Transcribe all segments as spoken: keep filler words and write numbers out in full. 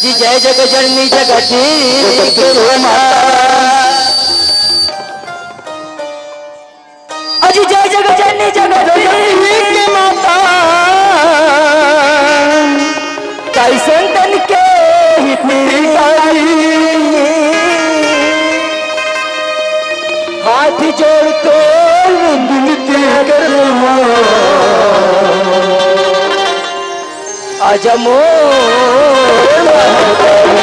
जी जय जग जननी जगत के माता। अजी जय जग जननी जगत के माता। ताई संतन के हितकारी। हाथ जोड़ तो विनती करवा। आजा मोर महतारी।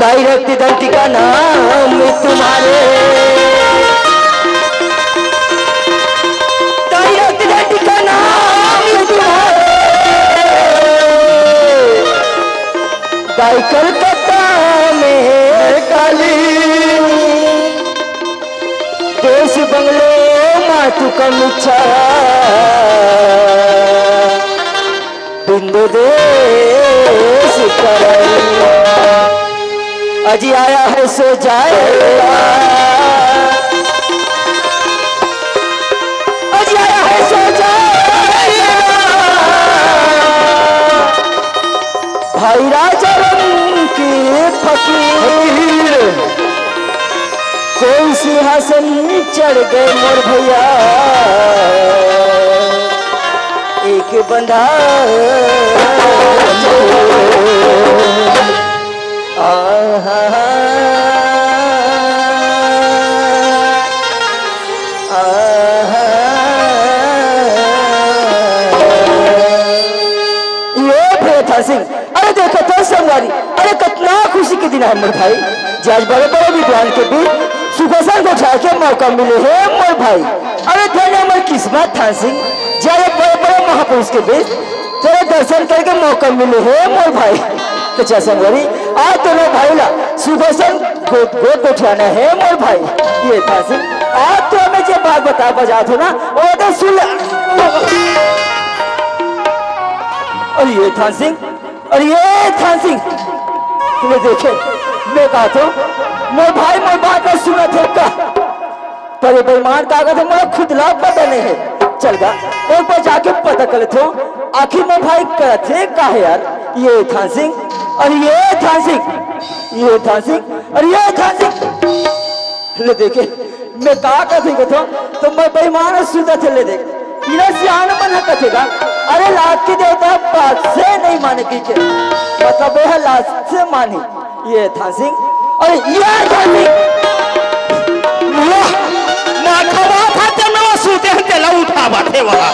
दाई रक्त दंड का नाम तुम्हारे। दाई रक्त दंड का नाम तुम्हारे। दाई कलकत्ता में काली। देश बंगलो मा तू कम इच्छा। बिंदु देश करैया। अजी आया है सो जाएगा। अजी आया है सो जाएगा। भाई राजा रंग के फकीर। कोई सिंहासन चढ़ गए मोर भैया। एक बंधा आहा, आहा। ये भैया थान सिंह, अरे देखो तो संगवारी, अरे कितना खुशी के दिन है मोर भाई, जे आज बड़े बड़े विद्वान के बीच सुखोसन गोठियाए के मौका मिले हे मोर भाई। अरे धन्य हमर किस्मत थान सिंह, जे आज बड़े बड़े महापुरुष के बीच तेरे दर्शन करके मौका मिले हे मोर भाई। तो चल संगवारी, आज दोनों भाई ला सुखोसन गोद गोद गोठियाना हे मोर भाई। ये थान सिंह, आज तो हमें जे बात बता बजात हो ना, वो तो सुन ले। अरे ये थान सिंह, अरे ये थान सिंह, ले देखे, मैं कहा तो, मोर भाई मोर बात ना सुनत हे का? पर ये बेईमान का कहत हे, मोला खुद ला पता नहीं है। चल गा, एक बार जाके पता कर लेथो, आखिर मोर भाई करत हे का हे यार? ये थान सिंह, अरे ये थान सिंह, ये थान सिंह, अरे ये थान सिंह। ले देखे, मैं का कथे कथो, तो मैं बेईमान सुनत हे। ले देख, इना सियान मन ह कथे गा, अरे लात के देवता बात से नहीं माने की के, मतलब ये ह लात से मानी। ये थान सिंह, अरे ये थान सिंह, वाह, माखवा था ते में वो सूते हैं तेला उठावा थे वहाँ,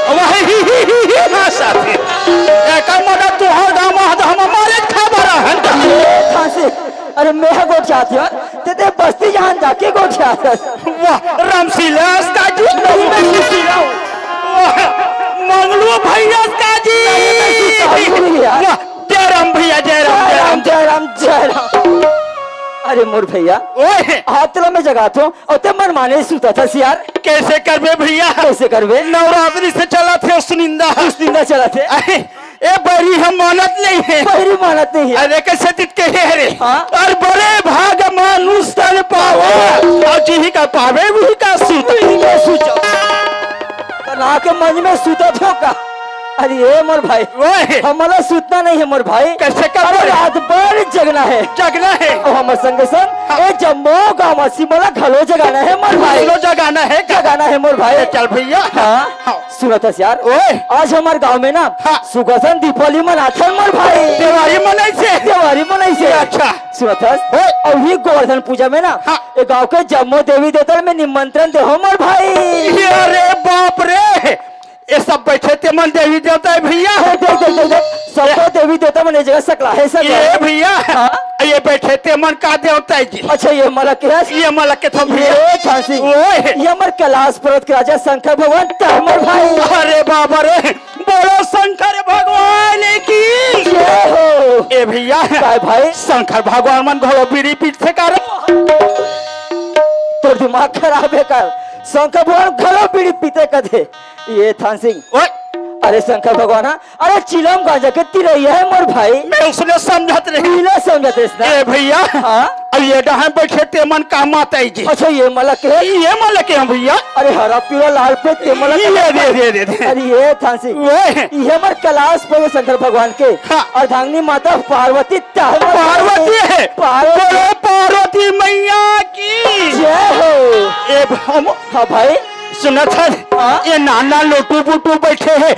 वही ही ही ही ही हाँ साथे, एकर मतलब तुहर गाँव में तो हम मारे खबर हन। ये थान सिंह, अरे मैं गोठियात हन, ते ते बस्ती जहान जाके गोठियात हस। वाह, रामशिला अस्ता जी, नहीं मैं सुशीला हूँ। वाह, मंगलू भैया अस्ता जी। नहीं, मैं सुशीला हूँ यार। वाह, जय राम भैया, जय राम, जय राम, जय राम, जय राम। अरे मोर भैया, ओए। हाथ ला मैं जगात हूँ, अउ ते मन माने सुतत हस यार। कैसे करबे भैया? कैसे करबे? नवरात्रि से चलत हे सुनिंदा। सुनिंदा चलत हे। अरे, ए बहिरी ह मानत नहीं हे। बहिरी मानत नहीं हे। अरे कैसे दित के हे रे? हाँ। अरे बड़े भाग मानुष तन पावे, अउ जिही का पावे वही का सूत। वही का सूत। तना के मंज में सुतत हो का? अरे ए मोर भाई, ओए। हमला सुतना नहीं हे मोर भाई। कैसे का अरे बोले? रात भर जगना हे। जगना हे। अउ हमर संगे संग हाँ। ए जम्मो गाँव वासी मन ला घलो जगाना हे मोर भाई। घलो जगाना हे का? जगाना हे मोर भाई। ए चल भैया। हाँ। हाँ। सुनत हस यार, ओए। आज हमर गाँव में ना हाँ। सुखोसन दीपावली मनाथन मोर भाई। देवारी मनाइसे? देवारी मनाइसे। अच्छा। सुनत हस? ओए। अउ ही गोवर्धन पूजा में ना हाँ। ए गाँव के जम्मो देवी देवता ल मैं निमंत्रण दे हो मोर भाई। अरे बाप रे, ये सब बैठे ते मन देवी देवता हे भैया। अरे देख, देख, देख, देख, सबको देवी देवता मन ए जगह सकला हे, सकला ये हे। भैया, हाँ? ये बैठे ते मन का देवता हे जी? अच्छा, ये मला के हे? ये मला के थम भैया। ये थान सिंह। ओए। ये हमर कैलाश पर्वत के राजा शंकर भगवान तहमर भाई। अरे बाबा रे, बोलो शंकर भगवान की। जय हो। ए भैया। काय भाई? शंकर भगवान मन घलो बीड़ी पीथे का रे? तोर दिमाग खराब हे का? शंकर भगवान घलो बीड़ी पीथे कथे। ये थान सिंह। ओए! अरे शंकर भगवान, हाँ? अरे चिलम गांजा के तिरैया हे मोर भाई। मैं उसने समझत रहे। पीला समझत रहे ना? ए भैया। हाँ? अब ये डहान बैठे ते मन का माता जी। अच्छा, ये मला के? ये मला के हैं भैया। अरे हरा पीला लाल पे ते मला ये के? दे, दे, दे, दे। अरे ये थान सिंह। ओए! ये हमर कैलाश पे शंकर भगवान के। हाँ। अर्धांगिनी माता पार्वती ताहमर पार्वती हे। पार्वती। बोलो पार्वती मैया की। जय हो। ए हम हाँ भाई। सुनत हस? हाँ? ये नाना लोटू बुटू बैठे हे।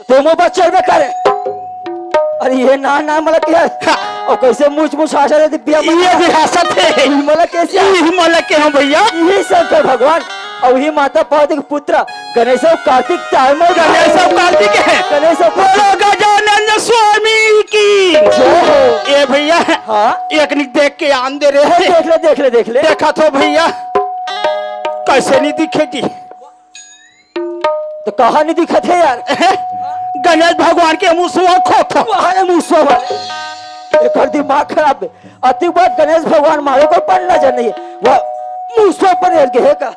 ते मोर ऊपर चढ़बे करे। अरे ये ना, ना, मला के हे? हाँ। अउ कइसे मुछ मुछ हासा दे दिया ये भी हंसत हे। मला कइसे? ये मला के हैं भैया। ये शंकर भगवान। अउ ये माता पार्वती के पुत्र गणेश अउ कार्तिक ताहमर गणेश अउ कार्तिक हे। गणेश अउ बोलो गजानन स्वामी की। जय हो। ए भैया। हाँ। एक निक देख के आन दे रे। हाँ, देख ले, देख ले, देख ले। देखा तो भैया, कइसे नइ दिखे जी? त कहाँ नइ दिखत हे यार? गणेश भगवान के मुसवा खोत। वाह रे मुसवा वाले। एकर दिमाग खराब हे। अति बात गणेश भगवान मारो को पन्ना जन नहीं हे। वाह, मुसवा पर एर गे हे का?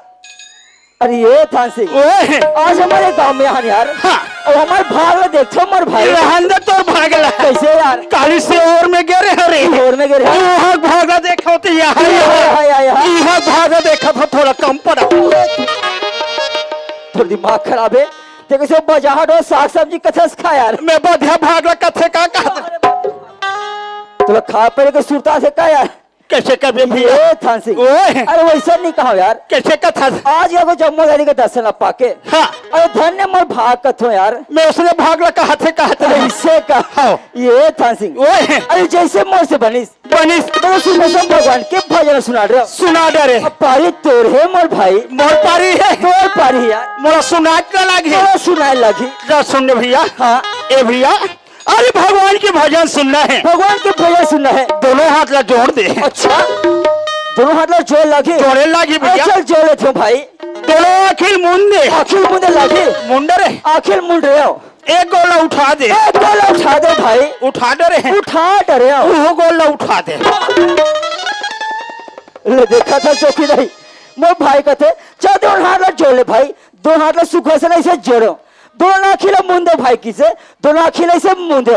अरे ये थान सिंह, ओए। आज हमर गांव में हन यार। हाँ। अउ हमर भाग ला देखथो मोर भाई। रहन दे तोर भाग ला। कइसे यार? काली से ओर में गे रहे हरे। ओर में गे रहे। ओहर भाग ला देखा होते यहाँ, हाय, यहाँ। हाय, हाय, हाय। इहाँ भाग ला देखा था थोड़ा कम पड़ा। तोर दिमाग खराब हे। ते कइसे बजार अउ साग सब्जी कथस खा यार? मैं बढ़िया भाग ला कथे का कहा? तोला खाय परे के सुरता हे का यार? कइसे कबे भैया? ए, थान सिंह। ओए। अरे, वइसे नइ कहा यार। कइसे कथस? आज एगो जम्मो दारी के दर्शन ला पाके। हाँ। अरे, धन्य मोर भाग कथो यार। मैं उसने भाग ला कहा थे, कहा थे। अइसे का? हाँ। ए, थान सिंह। ओए। अरे, जइसे मोर से बनिस। बनिस। तो सुन, सब भगवान के भजन सुना रहे हो। सुना दे रे। अब पारी तोर हे मोर भाई। मोर पारी हे। तोर पारी यार। मोला सुनाय के लागी। तोला सुनाय लागी। जा सुन ले भैया। हाँ। ए भैया, अरे भगवान के भजन सुनना हे। भगवान के भजन सुनना हे। दोनों हाथ ला जोड़ दे। अच्छा, दोनों हाथ ला जोड़ लागे। जोड़े लागी भैया। अच्छा, जोड़ लेथो भाई। दोनों आँखी ल मूंद दे। आँखी ल मूंदे लागे। मूंद रे। आँखी ल मूंद रहे हो। एक गोड़ ला उठा दे। एक गोड़ ला उठा दे भाई। उठा दे रे। उठा दे रहे हो। वो गोड़ ला उठा दे। ले देखा था चौकीदारी। मोर भाई कथे, चल दोनों हाथ ला जोड़ ले भाई। दोनों हाथ ला सुख से नहीं से जोड़ो। दोनों आँखी ला मूंद दे भाई किसे, दोनों आँखी ला इसे मूंद दे।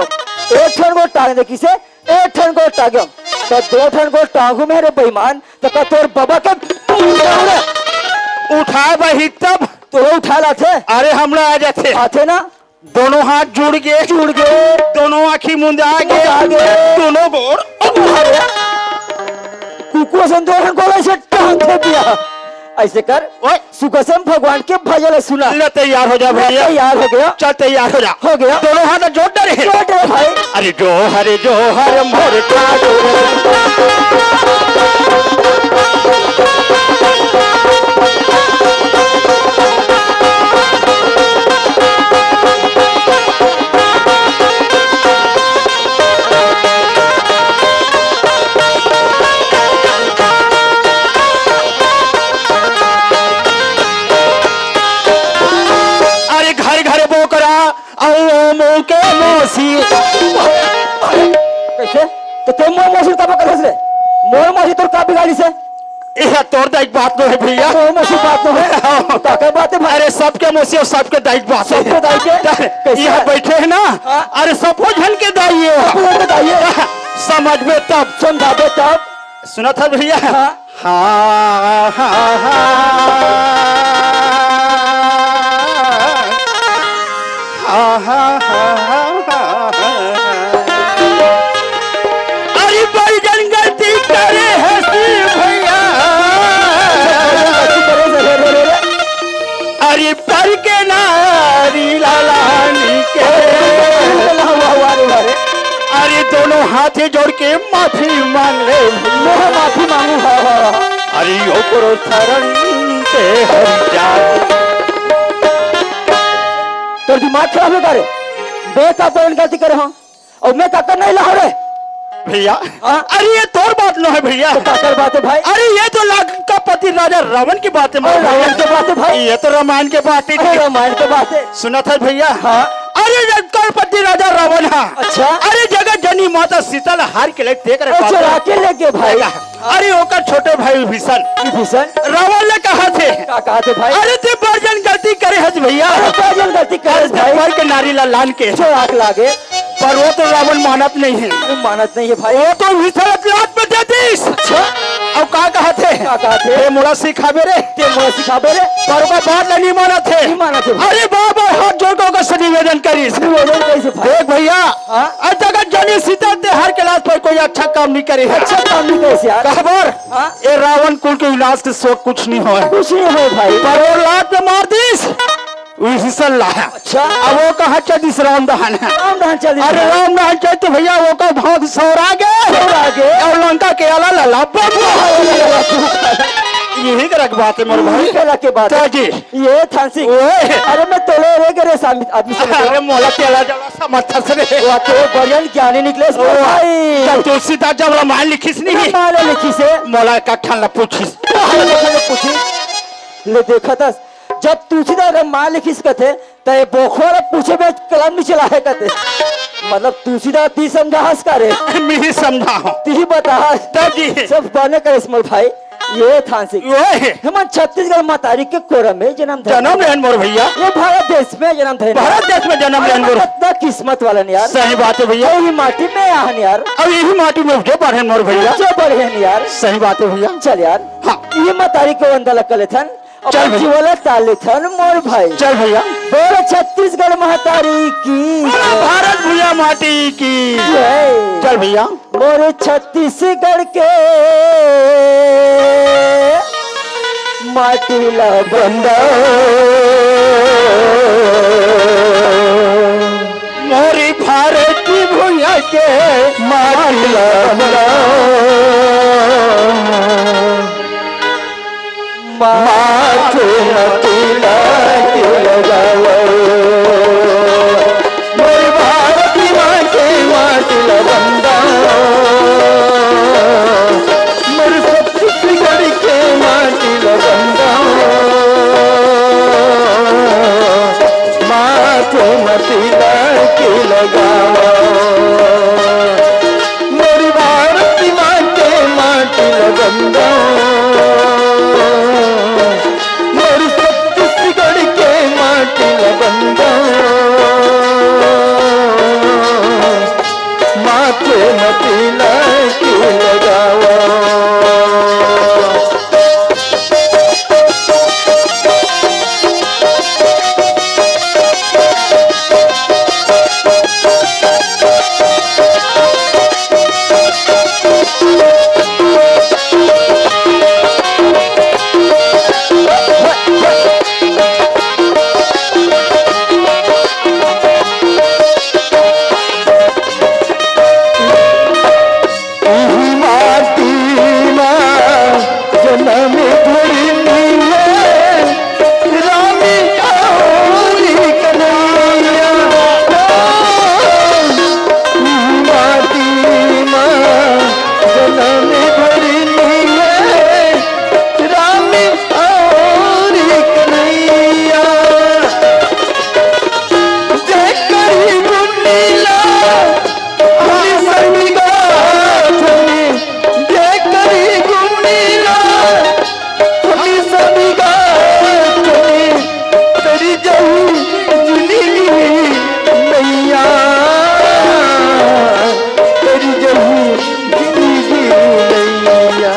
एक ठन गोड़ टांग दे किसे, एक ठन गोड़ टांग दे। त दो ठन गोड़ टांगू में रे बेईमान, त का तोर बबा के मूंद दे रे। उठाए बही तब। तोला उठाए लाथे। अरे हमला आ जाथे। आथे ना? दोनों हाथ जुड़ गे। जुड़ गे। दोनों आँखी मुंदा गे। मुंदा गे। दोनों गोड़। कुकुर सन दोनों गोड़ ऐसे टांग दे दिया। ऐसे कर। ओए। सुखसम भगवान के भजन सुना। ले तैयार हो जा ले भैया। तैयार हो गया। चल तैयार हो जा। हो गया। दोनों हाथ जोड़ दे रे। जोड़ दे भाई। अरे जो हरे जो हर मोर ठाकुर। अरे घर घर बोकरा अउ ओ मुँह के मोसी। कइसे? त तोर मोर मोसी तब कथस रे? मोर मोसी तोर का बिगाड़ी से? एहा तोर दाई के बात नोहे भैया। मोर मोसी बात नोहे। हाँ। त का बात हे भाई? अरे सबके मोसी अउ सबके दाई के बात हे। सबके दाई के? कइसे? एहा बइठे हे ना? हाँ। अरे सबो झन के दाई हे। सबो झन के दाई हे। समझ में तब। समझाबे तब। सुनत हस भैया? हाँ। हाँ, हाँ, हाँ। हाँ, हाँ, हाँ, हाँ, हाँ। अरे बड़ी जन गलती करे हसी भैया। अरे पर के नारी लालानी के। वाह, वाह, वाह, वाह। अरे दोनों हाथ जोड़ के माफी मांग ले। मैं माफी मांगू, हाँ, हाँ, हाँ। अरे ओकरो शरण के हरि जाए। तोर दिमाग खराब हे का रे? मैं का बड़न गलती करे हँव? अउ मैं काकर नहीं लाहूँ रे? भैया, हाँ? अरे ये तोर बात नोहे भैया। त काकर बात हे भाई? अरे ये तो लंकापति राजा रावण के बात हे अरे मार। रावण के बात हे भाई। ये तो रामायण के बात हे। अरे रामायण के बात हे। सुनत हस भैया? हाँ। अरे, जब कलपति राजा रावण हा, अच्छा। अरे, जगत जननी माता सीता ला हार के ले तेकर अरे, पास चुरा के लेगे भाई। अरे, ओकर छोटे भाई विभीषण, विभीषण। रावण ले कहा थे, का कहा थे भाई? अरे, ते बड़ जन गलती करे हस भैया। अरे, बड़ जन गलती करे हस भाई। बर के नारी ला लान के चुरा के लागे। पर वो तो रावण मानत नहीं है। वो मानत नहीं है भाई। वो तो विभीषण ला लात में दे दिस। अच्छा। अब का कहा थे? का कहा थे? ते मोला सिखाबे रे। ते मोला सिखाबे रे। पर ओकर बात ला नहीं मानत है। नहीं मानत है भाई। अरे बाबा, हाथ जोड़ के ओकर से निवेदन करिस। निवेदन कैसे भाई? देख भैया, हाँ? अरे जगत जननी सीता ते हार के लात पर कोई अच्छा काम नहीं करे है। अच्छा काम नहीं करे यार। कहबर? हाँ? ए रावण कुल के विनाश के शोक कुछ नहीं होय। कुछ नहीं होय भाई। पर वो लात में मार दिस। विभीषण ला। अच्छा। अब वो कहाँ चल दिस राम दहन है। राम दहन चल दिस अरे भाई। राम दहन चल तो भैया वो का भाग सौरा गे। सौरा गे। और लंका के आला लला बम। यही करक बात है मोर भाई। यही करक के बात है। जी। ये थान सिंह। ओए। अरे मैं तोले रे करे सामने आदमी से अरे मोला तेला जला समर्थन से रे। वो तो बढ़िया ज्ञानी निकले ओ, भाई। जब तुलसीदास जब रामायण लिखिस नहीं। रामायण लिखिस। मोला एक ठन ला पूछिस। अरे मोला पूछी। ले देखा था, जब तुलसीदास रामायण लिखिस कथे, त ये बोखरो ला पूछे में कलम नहीं चला है कथे। मतलब तुलसीदास ती समझाहस का रे? मैं ही समझा हूँ। ती बता। तब जी। सब बने करे मोर भाई। ये थान सिंह। ओए। हमन छत्तीसगढ़ मतारी के कोरा में जन्म धरे। जन्म लेन मोर भैया। ये भारत देश में जन्म धरे। भारत देश में जन्म लेन मोर। कितना किस्मत वाला ने यार। सही बात है भैया। यही माटी में आहन यार। अब यही माटी में उपजे बढ़े मोर भैया। जो बढ़े यार। सही बात है भैया। चल यार। हाँ। ये मतारी के वंदना कर लेथन। चल भैया। जीवन ला तार लेथन मोर भाई। चल भैया। बोल छत्तीसगढ़ महतारी की। बोल भारत भूया माटी की। जय। चल भैया। मोर छत्तीसगढ़ के माटी ला बंदा। मोरी भारत भूया के माटी ला बंदा। माथे म तिलक लगावो, मोर भारती माँ के माटी ल बंदा, मोर छत्तीसगढ़ के माटी ल बंदा, माथे म तिलक लगावो। मोर भारती माँ के माटी ल बंदा, मोर छत्तीसगढ़ के माटी ल बंदा, माथे म तिलक लगावा। इही माटी मा जनम धरिन हे राम अउ कन्हैया। इही माटी मा जनम धरिन हे राम अउ कन्हैया। जेकर गुण ला धनी सभी गाथन, जेकर गुण ला धनी सभी गाथन, तरी जही जिनगी नैया, तरी जही जिनगी नैया।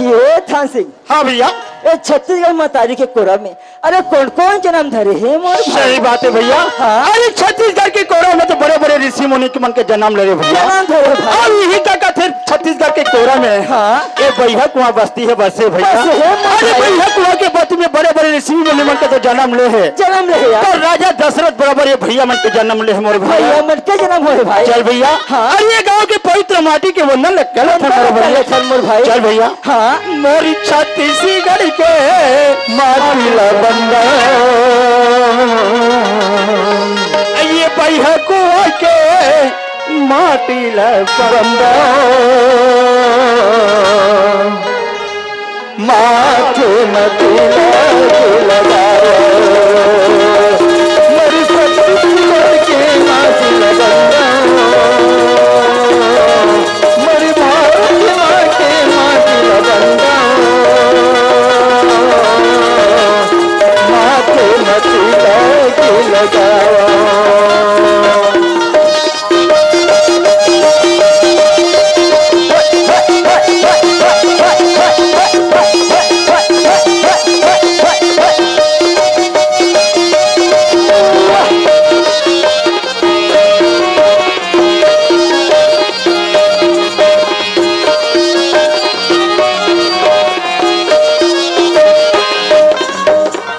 ये थान सिंह। हाँ भैया। ए छत्तीसगढ़ मतारी के कोरा में अरे कोन कोन जनम धरे हे मोर भाई? सही बात है भैया। हाँ। अरे छत्तीसगढ़ के कोरा में तो बड़े बड़े ऋषि मुनि के मन के जनम ले रहे भैया। जनम धरे भाई। अब यही का कहते छत्तीसगढ़ के कोरा में। हाँ। ये बैहा कुआं बस्ती है बसे भैया। बसे है मोर अरे भाई। बैहा कुआं के बस्ती में बड़े बड़े ऋषि मुनि मन के तो जनम ले है। जनम ले है यार। तो राजा दशरथ बराबर ये भैया मन के जनम ले है मोर भैया। भैया मन के जनम होए भाई। चल भैया। हाँ। अरे ये गाँव के पवित्र माटी के वंदन लग गलत है मोर भैया। चल भैया। हाँ। मोरी छत्तीसगढ़ के माटी ला बंदा, ये बैहा कुआं के माटी ला बंदा, माथे म तिलक लगावा। मोरी छत्तीस लौटावा।